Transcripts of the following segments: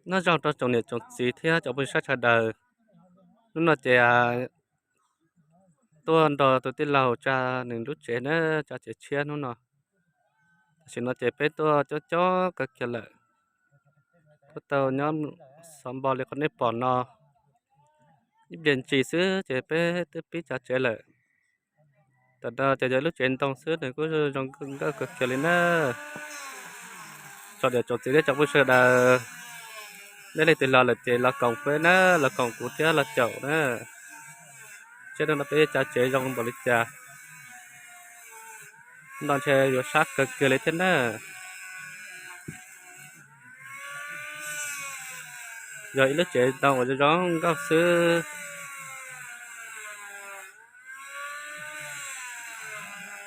Nyob zoo rau tsoom niam tsoom txiv thiab cov phooj ywg sawv daws. Hnub no ces tuaj nrog tus tij laug tsa nws lub tsev na, tsa tsev tshiab hnub no. Tam sim no ces peb tuaj coob coob kawg kiag lawm, tuaj tau nyob xov npo li qhov nej pom no, ib pliag ntsis xwb ces peb twb pib tsa tsev lawm. Tam no ces yog lub tsev ntoo xwb nws kuj zoo nkauj kawg kiag li na. Tsoom niam tsoom txiv thiab cov phooj ywg sawv daws, nej leej twg los lawm ces los koom peb na, los koom kuv thiab los caum na, seb hnub no peb tsa tsev zoo npaum li cas. Hnub no ntshe yuav sab kawg kiag li thiab na. Yog ib lub tsev ntoo uas zoo zoo nkauj xwb.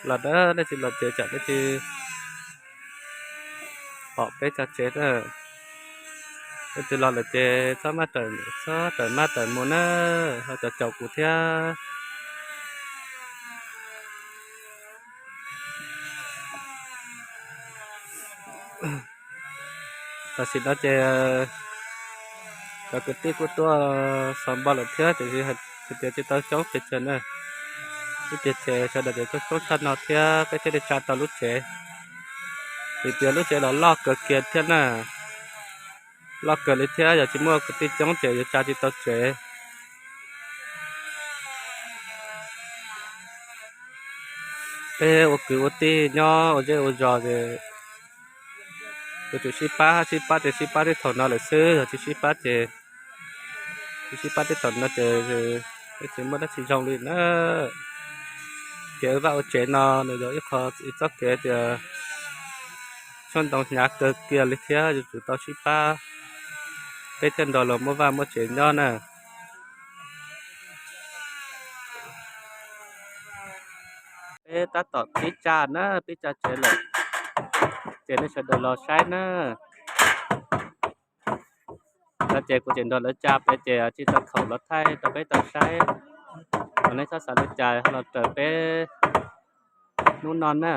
Los dawb nej tsis los ces tsam nej tsis pom peb tsa tsev na. Leej twg los lawm ces txhob maj raws, txhob raws maj raws mus na, ho caum caum kuv thiab. Tam sim no ces cov kwv tij kuj tuaj xov npo lawm thiab, tiam sis hais tias tsis tau coob pes tsawg na. Ib pliag ces sawv daws ces coob coob tshaj no thiab peb thiaj li tsa tau lub tsev. Vim tias lub tsev los loj kawg kiag thiab na, loj kawg li thiab yog tsis muaj kwv tij coob ces yuav tsa tsis tau tsev. Peb ua kwv ua tij nyob ua zej ua zos ces yuav tsum sib pab, sib pab ces sib pab tib thaum no lawm xwb, yog tsis sib pab ces, tsis sib pab tib thaum no ces peb tsis muaj dab tsi zoo li na. Kev ua vaj ua tsev no nws yog ib qho, ib txoj kev tias tshuaj ntoo hnyav kawg kiag li thiab yuav tsum tau sib pab peb thiaj nrog luag muaj vaj muaj tsev nyob na. Peb tab tom pib tsa na, pib tsa tsev lawm, ces nej sawv daws los saib na. No ces kuv tseem nrog lawv tsa pem ces tsis tau khaum los thaij rau peb tau saib. Los nej txhob xav li cas los raws peb hnub no na.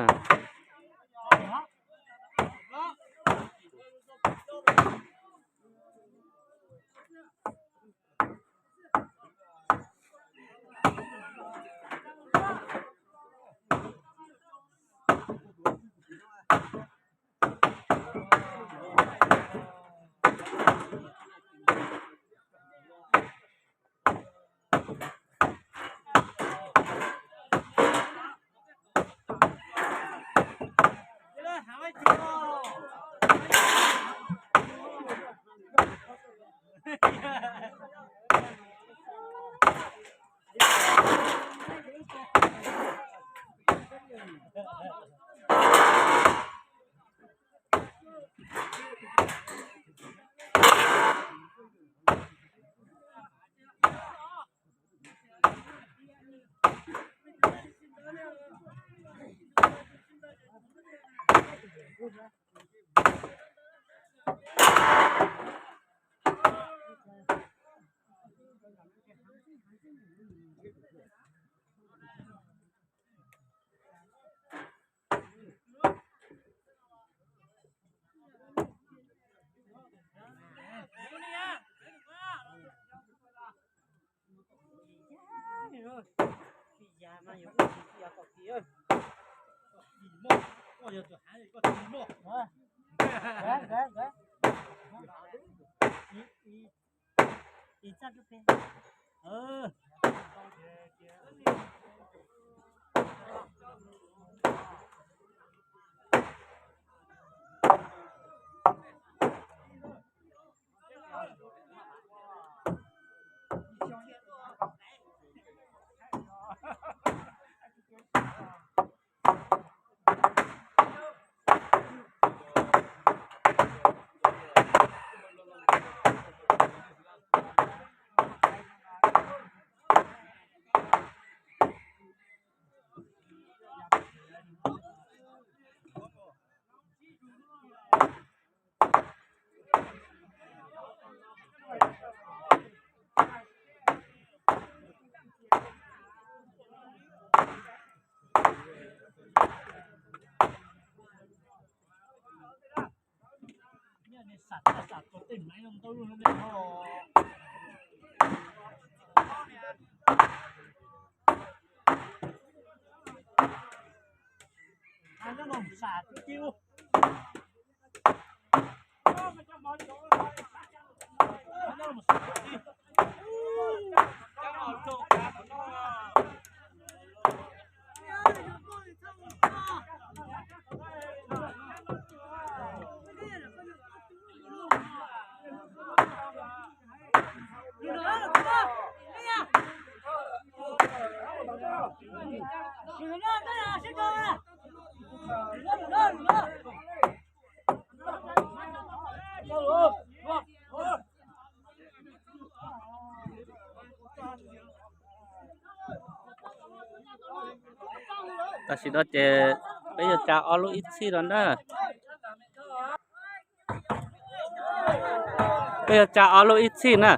Tam sim no ces peb yuav tsa ob lub ib txhij no na. Peb yuav tsa ob lub ib txhij na.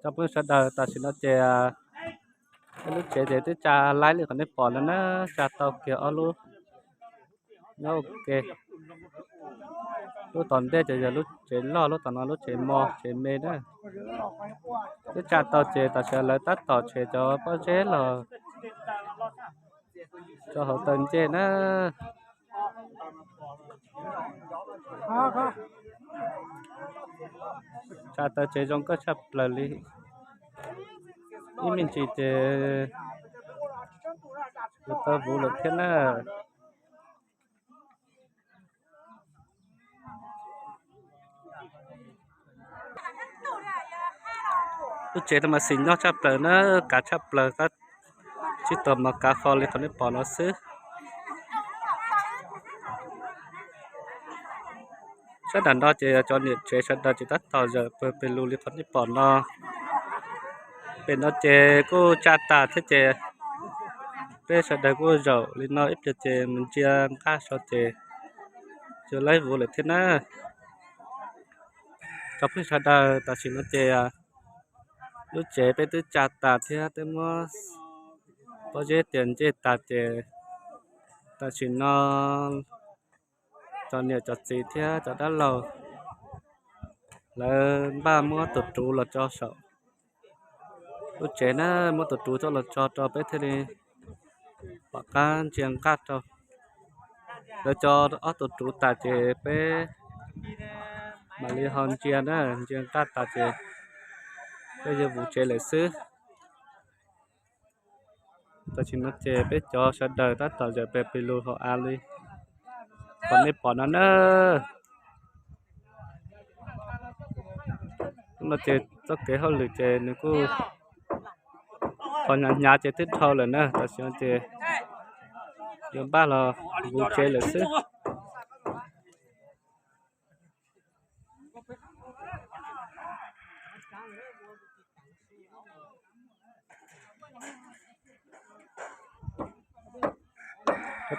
Cov phooj ywg sawv daws, tam sim no ces lub tsev ces twb tsa laib li qhov nej pom no na, tsa tau kiag ob lub nyob ua ke. Lub tom ntej ces yog lub tsev loj, lub tom no lub tsev mos tsev me na. Twb tsa tau ces tam sim lawv tab tom tshev cov pob zeb los rau hauv taw ncej na. Tsa taw tsev zoo nkauj tshaj plaws li. Ib me ntsis ces yuav tau vuv lawm thiab na. Lub tsev no mas xis nyob tshaj plaws na, kav tshaj plaws, tab tsis tau mas kav qho li qhov nej pom no xwb. Sab nram no ces yog cov niam tsev sawv daws ces tab tom zawm pawg pes lus li qhov nej pom no. Pem no ces kuj tsa tas thiab ces peb sawv daws kuj zaum li no ib pliag ces mus ntsia nqaj so ces yuav laib vuv lawm thiab na. Cov phooj ywg sawv daws, tam sim no ces lub tsev peb twb tsa tas thiab twb muab pob zeb tias ncej tas ces tam sim no cov niam cov txiv thiab cov dab laug lawv npaj muab tus ruv los tso saum lub tsev na, muab tus ruv coj los tso rau peb thiaj li pom qab ntsia nqaj rau. Lawv tso ob tus ruv tas ces peb mam li ho ntsia na, ntsia nqaj tas ces peb yuav vuv tsev lawm xwb. Tam sim no ces peb cov sawv daws tab tom zawm pes pes lus hauv av li qhov nej pom no na. Hnub no ces txoj kev hauj lwm ces nws kuj qhov hnyav hnyav ces twb dhau lawm na, tam sim no ces yuav npaj los vuv tsev lawm xwb.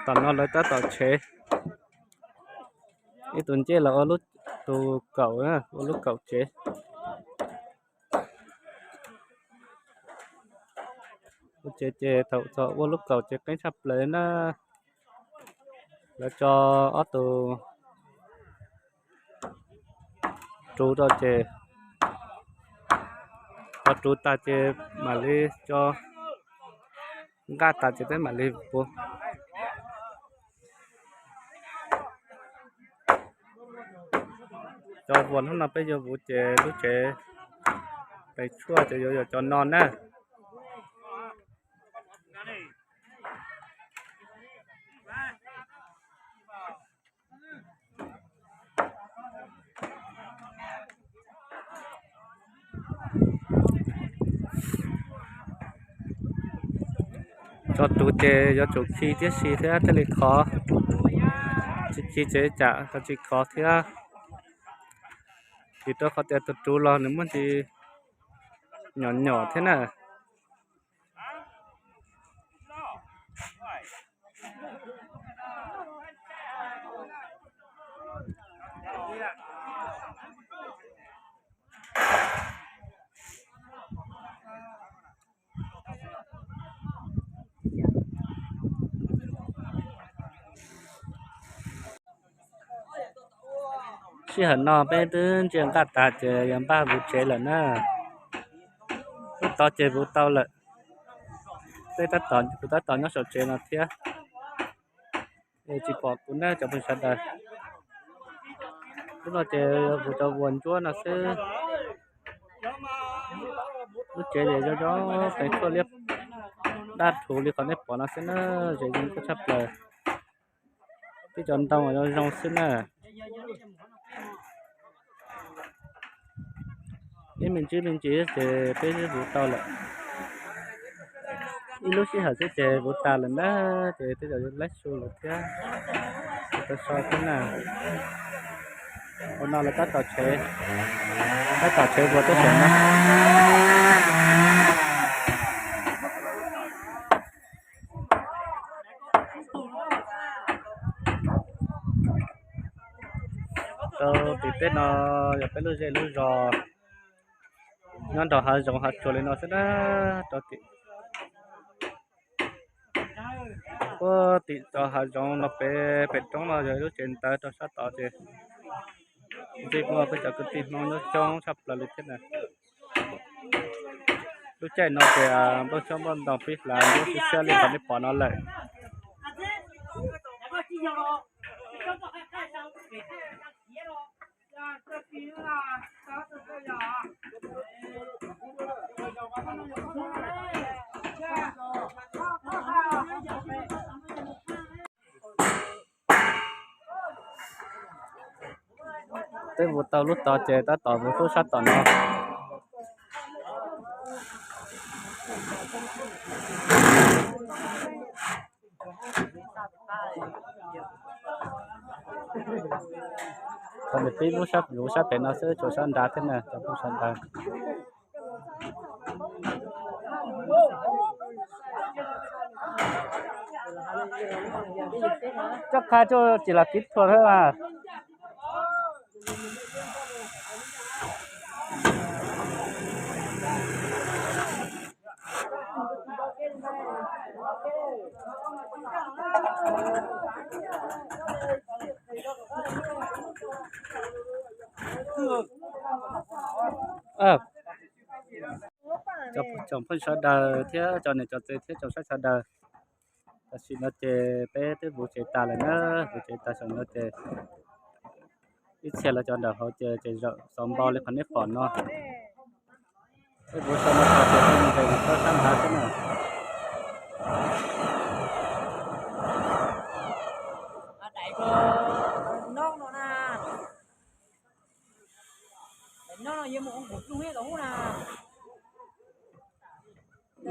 Tom no lawv tab tom tshev ib tus ncej los ua lub, tus kaum, ua lub kaum tsev. Lub tsev ces thaum txog ua lub kaum ces qeeb tshaj plaws na. Lawv tso ob tus ruv rau ces qhov ruv tas ces mam li tso nqaj tas ces peb mam li vuv. Cov vuas hnub no peb yuav vuv ces lub tsev pes tshuaj ces yuav yog cov no na. Tso ruv ces yuav tsum khi tib si thiab thiaj li khov, tsis khi ces tsam ho tsis khov thiab. Vim rau qhov tias tus ruv los nws muaj ntsis nyom nyom thiab na. Sij hawm no peb twb ntsia nqaj tas ces yog npaj vuv tsev lawm na. Lub tod ces vuv tau lawm. Peb tab tom, kuv tab tom nyob saum tsev no thiab. Tsis pom kuv na cov phooj ywg sawv daws. Lub no ces vuv cov vuas ntsuab no xwb. Lub tsev ces zoo zoo, teev tshuaj liab dab thuv li qhov nej pom no xwb na, ze zoo nkauj tshaj plaws. Tib cov ntoo zoo zoo xwb na. Ib me ntsis me ntsis ces peb vuv tau lawm. Ib lub sij hawm xwb ces vuv tas lawm na, ces twb yog laib su lawm thiab. Tau so thiab na. Ua no lawv tab tom tshev, tab tom tshev vuas tuaj saum no. Rau tim teb no yog peb lub zej lub zos nyob nrog hav zoov hav tsuag li no xwb na. Rau tim, puag tim cov hav zoov no pem, pem roob no yog ib lub tsev ntawd rau sab tod ces ntshe muaj peb cov kwv tij Hmoob nyob coob tshaj plaws li thiab na. Lub caij no ces nplooj xyoob nplooj ntoos pib hlav ntsuab siab siab li qhov nej pom no lawm. Twb vuv tau lub tod ces tab tom vuv lub sab tom no. Thaum nws pib lub sab, vuv sab pem no xwb, tshuav sab nrad thiab na, cov phooj ywg sawv daws. Coj qha coj tsis los kib thuam thiab mas. Cov phooj ywg sawv daws thiab cov niam cov txiv thiab tsoom saib sawv daws, tam sim no ces peb twb vuv tsev tas lawm na, vuv tsev tas saum no ces ib txhia lawv cov nram hauv ces tseem zaum xov npau li qhov nej pom no. Peb vuv tau no tas ces peb mus nqes mus txog sab nrad xwb na.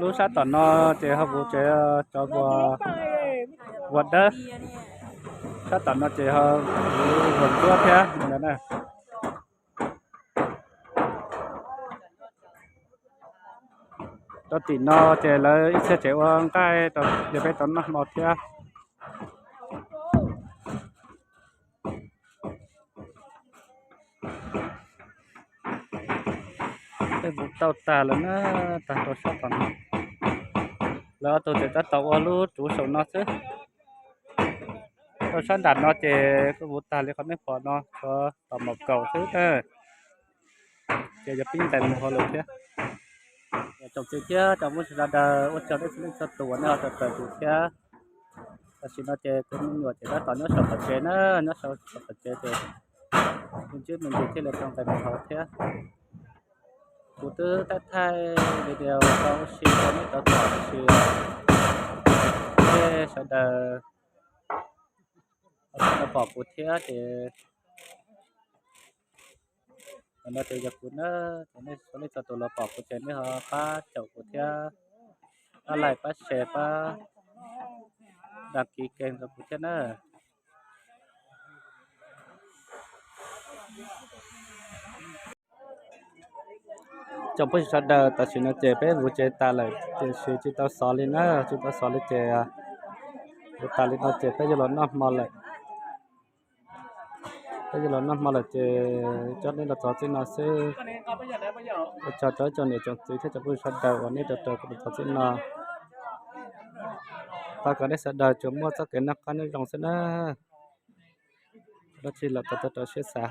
Lub sab tom no ces ho vuv tsev cov vuas, vuas dawb, sab tom no ces ho vuv vuas ntsuab thiab no na. Rau tim no ces lawv ib txhia tseem ua nqaij rau peb tau noj hmo thiab. Peb vuv tau tas lawm na, tag rau sab tom no. Lawv ob tug tseem tab tom ua lub tsuv saum no xwb. Rau sab nram no ces kuj vuv tag li qhov nej pom no, tshuav tom maum kaum xwb na. Ces yog pib nqes mus hauv lawm thiab. Tsoom txiv thiab tsoom phooj ywg sawv daws, ua tsaug nej txhua leej txhua tus uas nej ho tau raws kuv thiab. Tam sim no ces kuv me nyuam ces tab tom nyob saum tom tsev na, nyob saum tom tsev ces me ntsis me ntsis thiaj li tau nqes mus hauv thiab. Kuv twb thaij thaij video rau ua si rau nej tau pom tab sis nej sawv daws tau pom kuv thiab ces no ces yog kuv na, ces nej txhua leej txhua tus los pom kuv ces nej ho pab caum kuv thiab, pab like pab share pab đăng ký kênh rau kuv thiab na. Tsoom phooj ywg sawv daws, tam sim no ces peb vuv tsev tas lawm tiam sis tsis tau xov li na, tsis tau xov li ces vuv tas li no ces peb yuav los noj hmo lawm. Peb yuav los noj hmo lawm ces coj nej los txog txij no xwb. Ua tsaug rau ib tsoom niam tsoom txiv thiab tsoom phooj ywg sawv daws uas nej tau raws kuv los txog txij no. Thov kom nej sawv daws tsuas muaj txoj kev noj qab nyob zoo xwb na. Dab tsi los tau rau siab xav.